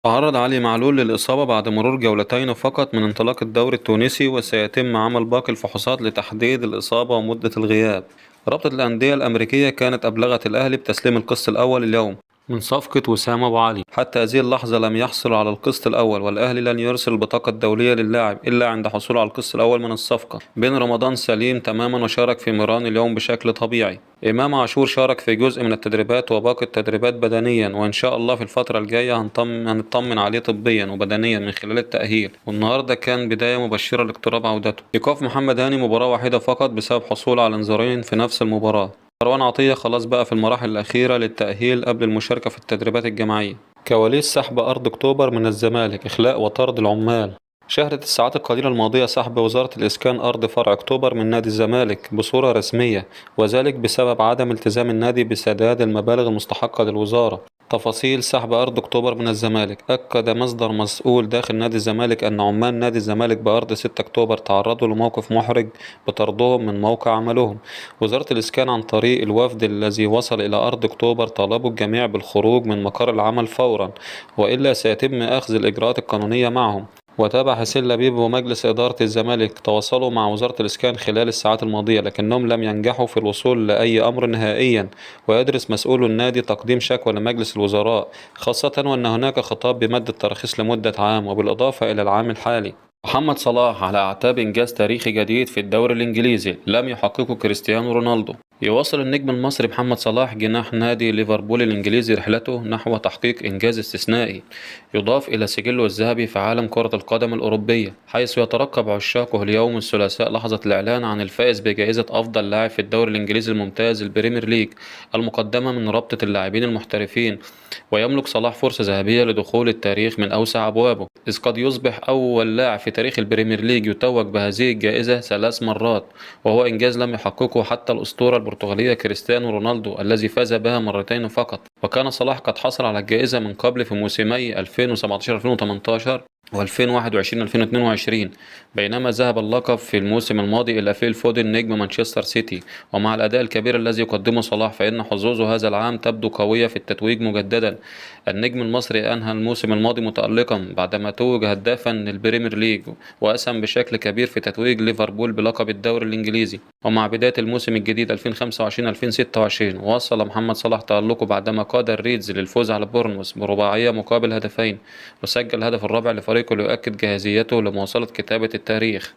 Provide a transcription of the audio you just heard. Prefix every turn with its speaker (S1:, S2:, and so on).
S1: تعرض علي معلول للإصابة بعد مرور جولتين فقط من انطلاق الدوري التونسي، وسيتم عمل باقي الفحوصات لتحديد الإصابة ومدة الغياب. رابطة الأندية الأمريكية كانت أبلغت الأهلي بتسليم القسط الأول اليوم من صفقة وسام أبو علي. حتى هذه اللحظة لم يحصل على القسط الأول، والأهلي لن يرسل البطاقة الدولية للاعب إلا عند حصوله على القسط الأول من الصفقة. بن رمضان سليم تماما وشارك في ميران اليوم بشكل طبيعي. إمام عاشور شارك في جزء من التدريبات وباقي التدريبات بدنيا، وإن شاء الله في الفترة الجاية هنطمن عليه طبيا وبدنيا من خلال التأهيل. والنهاردة كان بداية مبشرة لاقتراب عودته. إيقاف محمد هاني مباراة واحدة فقط بسبب حصوله على انذارين في نفس المباراة. مروان عطية خلاص بقى في المراحل الأخيرة للتأهيل قبل المشاركة في التدريبات الجماعية. كواليس سحب أرض أكتوبر من الزمالك، إخلاء وطرد العمال. شهدت الساعات القليلة الماضية سحب وزارة الإسكان أرض فرع أكتوبر من نادي الزمالك بصورة رسمية، وذلك بسبب عدم التزام النادي بسداد المبالغ المستحقة للوزارة. تفاصيل سحب أرض أكتوبر من الزمالك: أكد مصدر مسؤول داخل نادي الزمالك أن عمال نادي الزمالك بأرض 6 أكتوبر تعرضوا لموقف محرج بطردهم من موقع عملهم. وزارة الإسكان عن طريق الوفد الذي وصل إلى أرض أكتوبر طالبوا الجميع بالخروج من مقر العمل فورا، وإلا سيتم أخذ الإجراءات القانونية معهم. وتابع حسين لبيب ومجلس إدارة الزمالك تواصلوا مع وزارة الإسكان خلال الساعات الماضية، لكنهم لم ينجحوا في الوصول لأي أمر نهائيا. ويدرس مسؤول النادي تقديم شكوى لمجلس الوزراء، خاصة وأن هناك خطاب بمد التراخيص لمدة عام وبالإضافة إلى العام الحالي. محمد صلاح على أعتاب إنجاز تاريخي جديد في الدوري الإنجليزي لم يحققه كريستيانو رونالدو. يواصل النجم المصري محمد صلاح جناح نادي ليفربول الإنجليزي رحلته نحو تحقيق إنجاز استثنائي يضاف إلى سجله الذهبي في عالم كرة القدم الأوروبية، حيث يترقب عشاقه اليوم الثلاثاء لحظة الإعلان عن الفائز بجائزة أفضل لاعب في الدوري الإنجليزي الممتاز البريمير ليج المقدمة من رابطة اللاعبين المحترفين. ويملك صلاح فرصة ذهبية لدخول التاريخ من أوسع أبوابه، إذ قد يصبح أول لاعب في تاريخ البريمير ليج يتوج بهذه الجائزة 3 مرات، وهو إنجاز لم يحققه حتى الأسطورة البرتغالية كريستيانو رونالدو الذي فاز بها مرتين فقط. وكان صلاح قد حصل على الجائزة من قبل في موسمي 2017-2018 و2021-2022، بينما ذهب اللقب في الموسم الماضي إلى فيل فودن نجم مانشستر سيتي. ومع الأداء الكبير الذي يقدمه صلاح فإن حظوظه هذا العام تبدو قوية في التتويج مجددا. النجم المصري أنهى الموسم الماضي متألقا بعدما توج هدافا للبريمير ليج، وأسهم بشكل كبير في تتويج ليفربول بلقب الدوري الإنجليزي. ومع بداية الموسم الجديد 2025-2026 وصل محمد صلاح تألقه بعدما قاد الريدز للفوز على بورنموث برباعية مقابل هدفين، وسجل الهدف الرابع لفريقه ليؤكد جاهزيته لمواصلة كتابة التاريخ.